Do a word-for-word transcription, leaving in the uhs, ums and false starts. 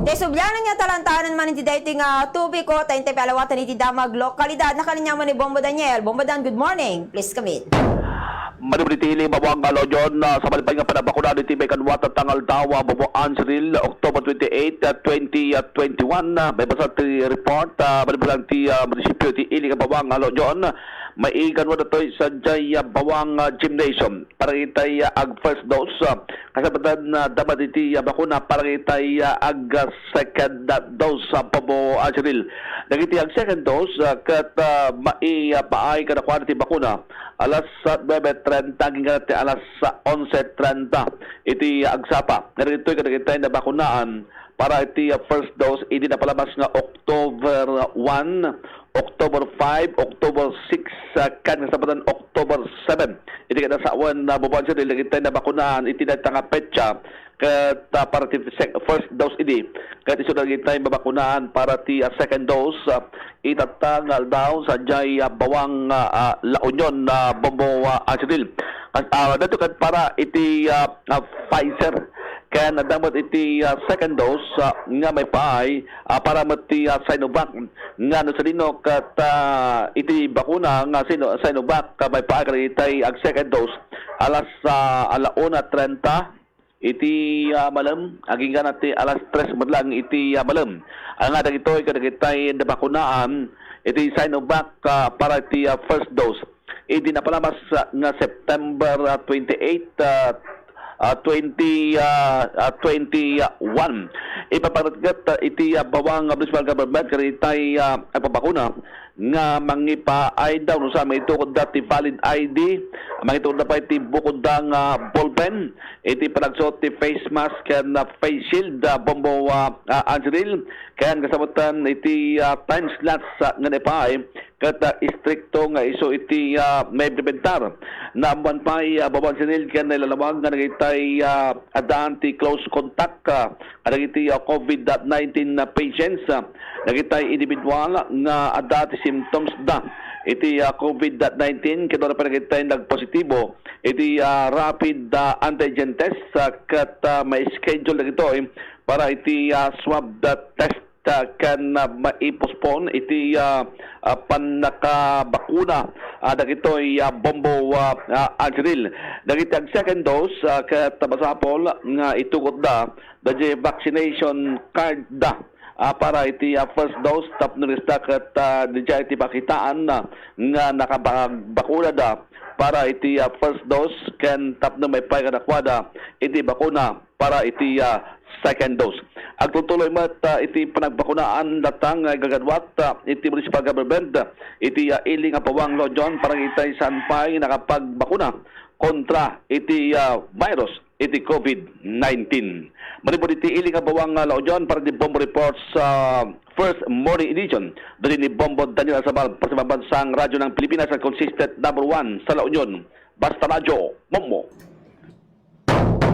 Ti sublianan nga talantanan man iti daytoy nga topiko, ta intay pay alawatan iti damag lokalidad. Nakalinya man ni Bombo Daniel. Bombo Dan, good morning. Please come in. Manipud iti ili Bawang nga Lodion, ah, sa malipay nga panagbakunaan iti may kaduatat nga aldaw, ah, Bobo Ansril, October twenty-eight, ah, twenty twenty-one, ah, may basa ti report, ah, manipud ti, ah, munisipyo iti ili nga Bawang nga Lodion, may iganwa datoy sa jay, ah, Bawang, ah, Gymnasium. Para itay, ah, ag first dose, ah, kasabatan, ah, dapat iti, ah, bakuna para itay, ah, ag, ah, second, ah, dose, ah, Bobo Ansril. Dagiti ag second dose, ah, ket, ah, mai, ah, paay kadakuada ti bakuna. Alas, ah, nuebe trenta, agingga ti alas, ah, onse trenta. Iti agsapa. Nga ditoy kadagiti nabakunaan para iti, ah, first dose, idi napalamas nga October one, October five, October six, ah, ken kasabatan October seven. Iti kadasawen na bubuan sila, dagiti nabakunaan iti dayta nga petsa, ket, ah, para ti sec-, first dose idi. Ket isu dagiti mabakunaan para ti, ah, second dose, ah, itatta nga aldaw, sadiay, ah, Bawang, ah, ah, La Union, ah, Bombo, ah, Ansidil. Kas-, ah, dito ket para iti, ah, ah, Pfizer. Ken adda met iti, ah, second dose, ah, nga maipaay, ah, para met ti, ah, Sinovac. Nga no sadino ket, ah, iti bakuna nga Sino-, Sinovac, ah, maipaay kadagitay ag second dose. Alas, ah, ala una trenta, iti, ah, malem, agingga na ti alas tres met laeng iti, ah, malem. Ania dagitoy kadagitay nabakunaan iti Sinovac, ah, para iti, ah, first dose. Idi napalamas, ah, nga September, ah, twenty-eight, ah, ah, twenty, ah, ah, twenty-one. Ipapaneknek, ah, iti, ah, Bawang, ah, Municipal Government kadagitay, ah, agpabakuna nga mangipaay daw no saan mangitukod da ti valid I D, mangitukod da pay ti bukod da nga ballpen, iti panagsuot ti face mask ken, ah, face shield, ah, Bombo, ah, ah, Angelil, ken kasabutan iti, ah, time slots, ah, nga naipaay, ket, ah, istrikto nga isu iti, ah, maimplementar. Naammuan pay, ah, Bawang Angelil ken nailalawag nga dagitay, ah, addaan ti close contact, ah, kadagiti, ah, COVID nineteen na patients, ah, dagitay individual nga adda ti symptoms da iti, ah, COVID nineteen, ket wala pay dagitay nagpositibo iti, ah, rapid, ah, antigen test, ah, ket, ah, ma-schedule dagitoy para iti, ah, swab, ah, test, ah, ken, ah, maipospon iti, ah, ah, pannakabakuna, ah, dagitoy, ah, Bombo, ah, ah, Angelil. Dagiti ag second dose, ah, ket masapul nga itukod da daydiay vaccination card da, ah, para iti, ah, first dose tapno kasta ket, ah, daydiay ti pakitaan, ah, nga nakabakuna da para iti, ah, first dose ken tapno maipaay kadakuada iti bakuna para iti, ah, second dose. Agtutuloy met, ah, iti panagbakunaan datang nga igagaduat, ah, iti municipal government, ah, iti, ah, ili nga Bawang La Union para itay saan pay nakapagbakuna kontra iti, ah, virus iti COVID nineteen. Manipud iti ili nga Bawang, ah, La Union para di Bombo Reports, ah, first morning edition. Diri ni Bombo Daniel Asabal, Pasimabansang Radyo ng Pilipinas, ang consistent number one sa La Union. Basta Radyo, Bombo.